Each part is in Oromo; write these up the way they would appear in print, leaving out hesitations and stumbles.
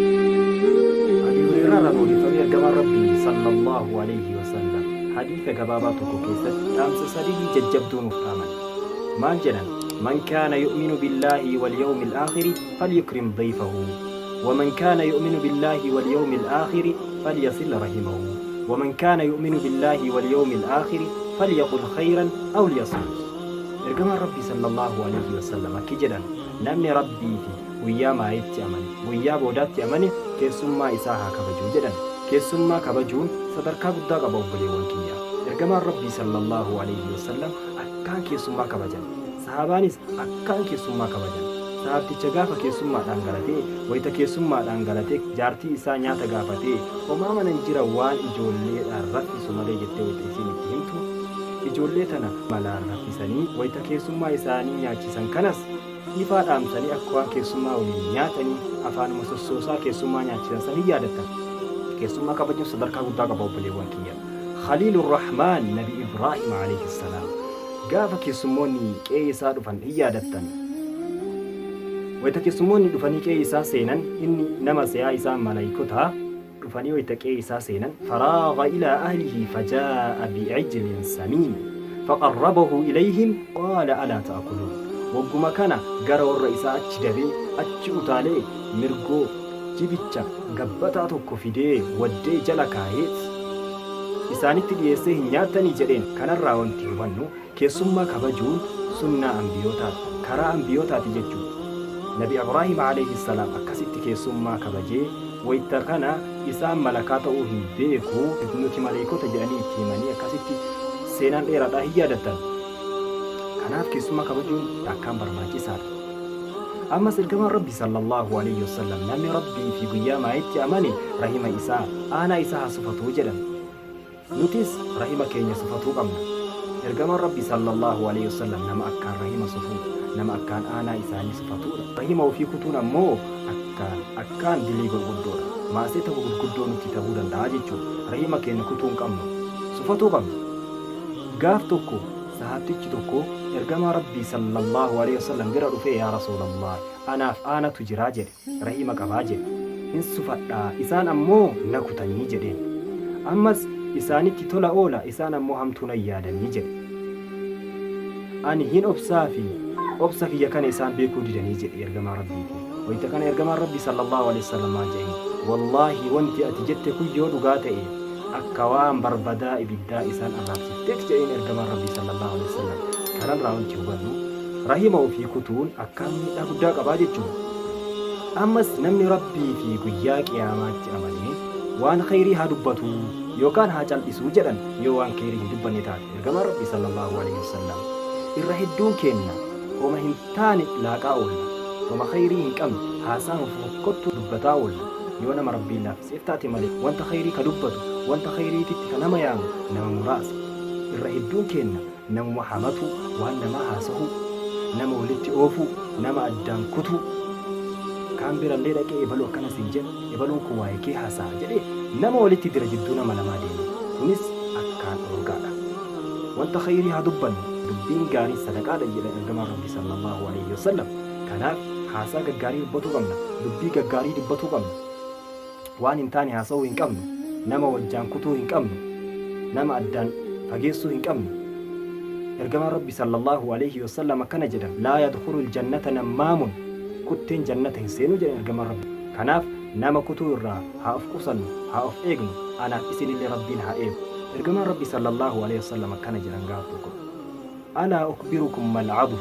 Abii Hureeyraa irraa odeeffamee Ergamaan Rabbii sallallaahu aleyhi wasallam hadiisa gabaabaa tokko keessatti dhaamsa sadihii jajjabduu nuuf dhaaman. Maal jedhan? Man kaana yu'minu billaahi wal yawmil aakhiri falyukrim dayfahu wa man kaana yu'minu billaahi wal yawmil aakhiri falyasil rahimahu wa man kaana yu'minu billaahi wal yawmil aakhiri falyaqul khayran aw liyasmut. Ergamaan Rabbii sallallaahu aleyhi wasallam akki jedhan, Namni Rabbii fi guyyaa maayiitti amane, guyyaa boodaatti amane, keessummaa isaa haa kabaju jedhan. Keessummaa kabajuun sadarkaa guddaa qaba obboleewwan kiyya. Ergamaan Rabbii sallallaahu aleyhi wasallam akkaan keessummaa kabajan. Sahaabaanis akkaan keessummaa kabajan. Sahaabticha gaafa keessummaadhaan galatee, wayta keessummaadhaan galatee jaartii isaa nyaata gaafatee, homaa mana hin jira waan ijoolleedhaan raffisu malee jettee wayta isiin itti himtu, ijoollee tana malaan raffisanii wayta keessummaa isaanii nyaachisan kanas ifaa dhaamsanii akka waan keessummaa waliin nyaatanii afaanuma sossoosaa keessummaa nyaachisan san hin yaadattan. Keessummaa kabajuun sadarkaa guddaa qaba obboleewwan kiyya. Khaliilurrahmaan Nabi Ibraahim alayhi salaam gaafa keessummoonni qe'ee isaa dhufan hin yaadattan. Wayta keessummoonni dhufanii qe'ee isaa seenan inni nama se'aa isaan malaayikotaa dhufanii wayta qe'ee isaa seenan, faraaga ilaa ahlihi fajaa'a bi'ijlin samiin faqarrabahu ilayhim qaala alaa ta'kuluun Wagguma kana gara warra isaa achi dabee, achi utaalee, mirgoo, jibicha, gabbataa tokko fidee waddee jala kaayeet isaanitti dhiyeessee hin nyaattanii jedheen. Kanarraa wanti hubannu keessummaa kabajuun sunnaa anbiyootaati, karaa anbiyootaati jechuudha. Nabi Ibraahim aleyhi salaam akkasitti keessummaa kabajee wayta kana isaan malakaa ta'uu hin beeku, nuti maleeykota jedhanii itti himanii akkasitti seenaan dheeraadha hin yaadattan. Kanaaf keessummaa kabajuun akkaan barbaachisaadha. Ammas Ergamaan Rabbii sallallaahu aleyhi wasallam namni Rabbii fi guyyaa maayitti amane rahima isaa, aanaa isaa haa sufatuu jedhan. Nutis rahima keenya sufatuu qabna. Ergamaan Rabbii sallallaahu aleyhi wasallam nama akkaan rahima sufuu, nama akkaan aanaa isaanii sufatuudha. Rahima ofii kutuun ammoo akkaan akkaan dilii gurguddoodha. Ma'asiyata gurguddoo nutti tahuu danda'a jechuudha. Rahima keenya kutuu hin qabnu. Sufatuu qabna. Gaaf tokko sahaabtichi tokko Ergamaa Rabbii sallallaahu aleyhi wasallam bira dhufee yaa Rasuulallaah anaaf aanatu jiraa jedhe. Rahiima qabaa jedhe. Hin sufadha, isaan ammoo na kutanii jedheen. Ammas isaanitti tola oola, isaan ammoo hamtuu nan yaadanii jedhe. Ani hin obsaafi, obsa kiyya kana isaan beekuu didanii jedhe Ergamaa Rabbiitiin. Wayta kana Ergamaan Rabbii sallallaahu aleyhi wasallam maal jedheen? Wallaahi wanti ati jette kun yoo dhugaa ta'e akka waan barbadaa ibiddaa isaan arraabsifteeti jedheen Ergamaan Rabbii sallallaahu aleyhi wasallam. Kanarraa wanti hubannu Rahima ofii kutuun akkaan miidhaa guddaa qabaa jechuudha. Ammas namni Rabbii fi guyyaa qiyaamaatti amane waan kheyrii haa dubbatuu yookaan haa caldhisuu jedhan yoo waan kheyrii hin dubbanne taate Ergamaan Rabbii sallallaahu aleyhi wasallam irra hedduun keenna homa hin taane laaqaa oolla homa kheyrii hin qabne haasaa fofokkottuu dubbataa oolla yoo nama Rabbiin laaffiseef taate malee wanta kheyrii ka dubbatu wanta kheyriititti ka nama yaamu nama muraasa irra hedduun keenna namuma hamatuu, waan namaa haasahuu, nama walitti oofuu, nama addaan kutuu, kaan birallee dhaqee ebalu akkana siin jedha, ebaluun kun waa'ee kee haasa'a jedhee nama walitti dira jidduu nama lamaa deeme. Kunis akkaan dhoorgaadha. Wanta khayrii haa dubbannu, dubbiin gaariin sadaqaadha jedhan Ergamaan Rabbii sallallaahu aleyhi wasallam. Kanaaf haasaa gaggaarii dubbatuu qabna, dubbii gaggaarii dubbatuu qabna. Waan hin taane haasa'uu hin qabnu. Nama wajjaan kutuu hin qabnu. Nama addaan fageessuu hin qabnu. Ergamaan Rabbii sallallaahu aleyhi wasallam akkana jedhan, Laa yadkhulul jannata nammaamun, kutteen jannata hin seenu jedhan Ergamaan Rabbii. Kanaaf nama kutuu irraa haa of qusannu, haa of eegnu, anaaf isinillee Rabbiin haa eegu. Ergamaan Rabbii sallallaahu aleyhi wasallam akkana jedhan gaaf tokko, Alaa ukhbirukum mal adhu,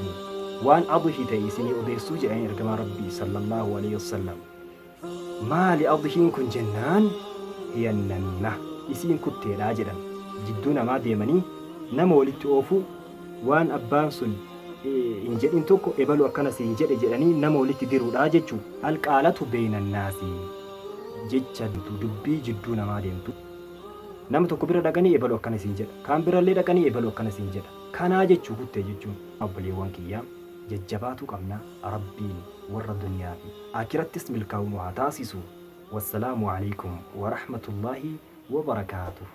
waan adhi ta'e isinii odeessuu jedhaniin Ergamaan Rabbii sallallaahu aleyhi wasallam. Maali adhiin kun jennaan hiya namiima isiin kutteedha jedhan. Jidduu namaa deemanii nama walitti oofuu waan abbaan sun hin jedhin tokko ebalu akkana siin jedhe jedhanii nama walitti diruudha jechuu. Alqaalatu beeynannaasi jecha dubbii jidduu namaa deemtu. Nama tokko bira dhaqanii ebalu akkana siin jedha. Kaan birallee dhaqanii ebalu akkana siin jedha. Kanaa jechuu kuttee jechuun obboleewwan kiyya. Jajjabaatuu qabna Rabbiin warra duniyaa fi Aakirattis milkaa'u nu haa taasisu Wassalaamu Aleykum Warahmatullaahi Wabarakaatuh.